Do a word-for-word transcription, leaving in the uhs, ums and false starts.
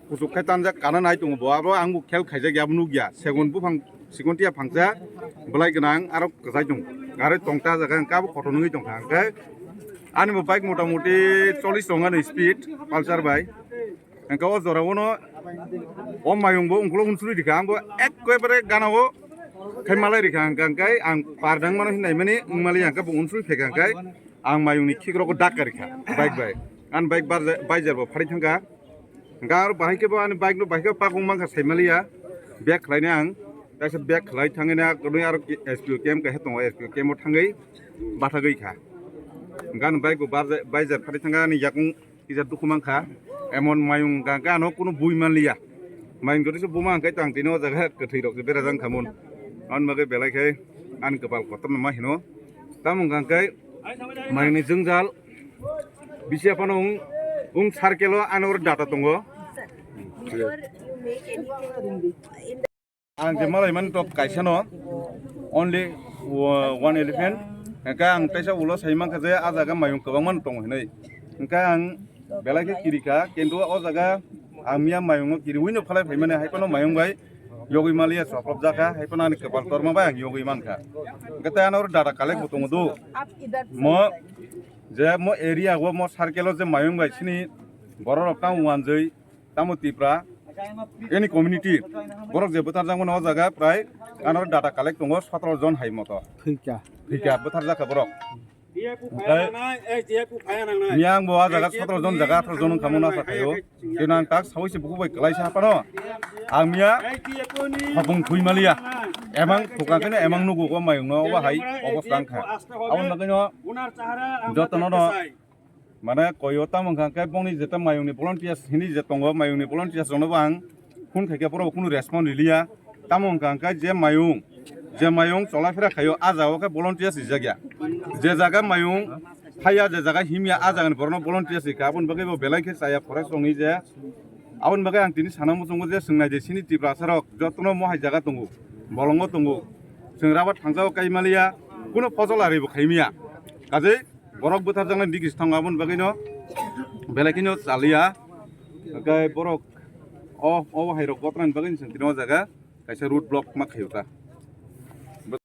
Kuchuk khai tanjak kana nai tongo bo, abo ang bo khel khaijak ya, abo nukya. Segon buphang, segon tiya phangsa, belai gwnang, aro kwchai tongo. Aro tongta jaga hwnkhe abo kotor wngwi tongkha. Hwnkhe ani bo bike mota moti chollish tongani speed, Pulsar bai. Hwnkhe o jora o no o mayung bo ungkulo unsuri rikha, ang bo ekkebare gana o khai malai rikha, hwnkhe ang pardang mano hinai mani wngmali hwnkhe bo unsuri phaikha, hwnkhe ang mayung ni khikrok o dakka rikha bike bai. Ang bike bar, bike jar bo phari thangkha. Hwnkhe aro bahai khe bo ani bike no bahai khe pakung mankha saimaliya. Back khlaina ang, kaisa back khlai thangwi na kwrwi aro S P O camp kaisa tongo, S P O camp o thangwi bathagwi kha. Hwnkhe ani bike bo barja-, bike jar phari thangkha, ani yakung kisa dukhu mankha. Emon mayung hwnkhe ano kunu bui manliya. Mayung jotoi se buma hwnkhe tang tini o jaga kwthwi rok se berajak khamun. Aboni bagwi belai khe ani kwpal kotorma ma hino. Tamo hwnkhe mayung ni jwngjal bisi aphano wng, wng circle o ano oro data tongo. Ang je malai mani tok kaisa no, only, uh, one elephant. Hwnkhe ang teisa ulo sai mankha je a jaga mayung kwbangma no tongo hinwi. Hwnkhe ang belai khe kirikha, kintu o jaga ang miya mayungo kiriwi no phalai phaimani, hai phano mayung bai yogwi maliya, soprop jakha, hai phano ani kwpal torma bai ang yogwi mankha. Hwnkhe tei ano oro data collect bo tongo do. Mo je mo area o, mo circle o je mayung bai sini borok rok tamo wanjwi, tamo Tipra, any community, borok je bwtharjakmani o jaga prai ano data collect tongo sotoro jon hai moto. Thwikha. Thwikha, bwtharjakha borok. Omokai miya ang bo a jaga sotoro jon jaga atharo jon wngkha mo nasa khaio. Keno ang tak sawi se buku bai kwlai sa phano. Ang miya hapung thwi maliya. Emang thukang khe no emang nugo o mayung no obo hai obosta wngkha. Aboni bagwi no jotono no mane koyo tamo wngkha khe bongni jeta mayung ni volunteers hini je tongo, mayung ni volunteers rok no bo ang phone khaikhe borok kunu respond riliya. Tamo wngkha hwnkhe je mayung, je mayung cholaifera khaio, a jagao khe volunteers rijak ya. Je jaga mayung phaiya, je jaga himya, a jagani borokno volunteers rikha. Aboni bagwi bo belai khe chaya forest rokni je. Aboni bagwi ang tini sana muchungo je chwng nai di sini Tiprasa rok jotono mohai jaga tongo, bolongo tongo. Chwng rabar thangjao kai maliya, kuno phojol ari bo khaimya. Kajei borok bwtharjaknai digi se thango, aboni bagwino belai kheno chaliya. Hwnkhe borok o, o hai rok botrani bagwi chwng tini o jaga kaisa road block ma khaio ta.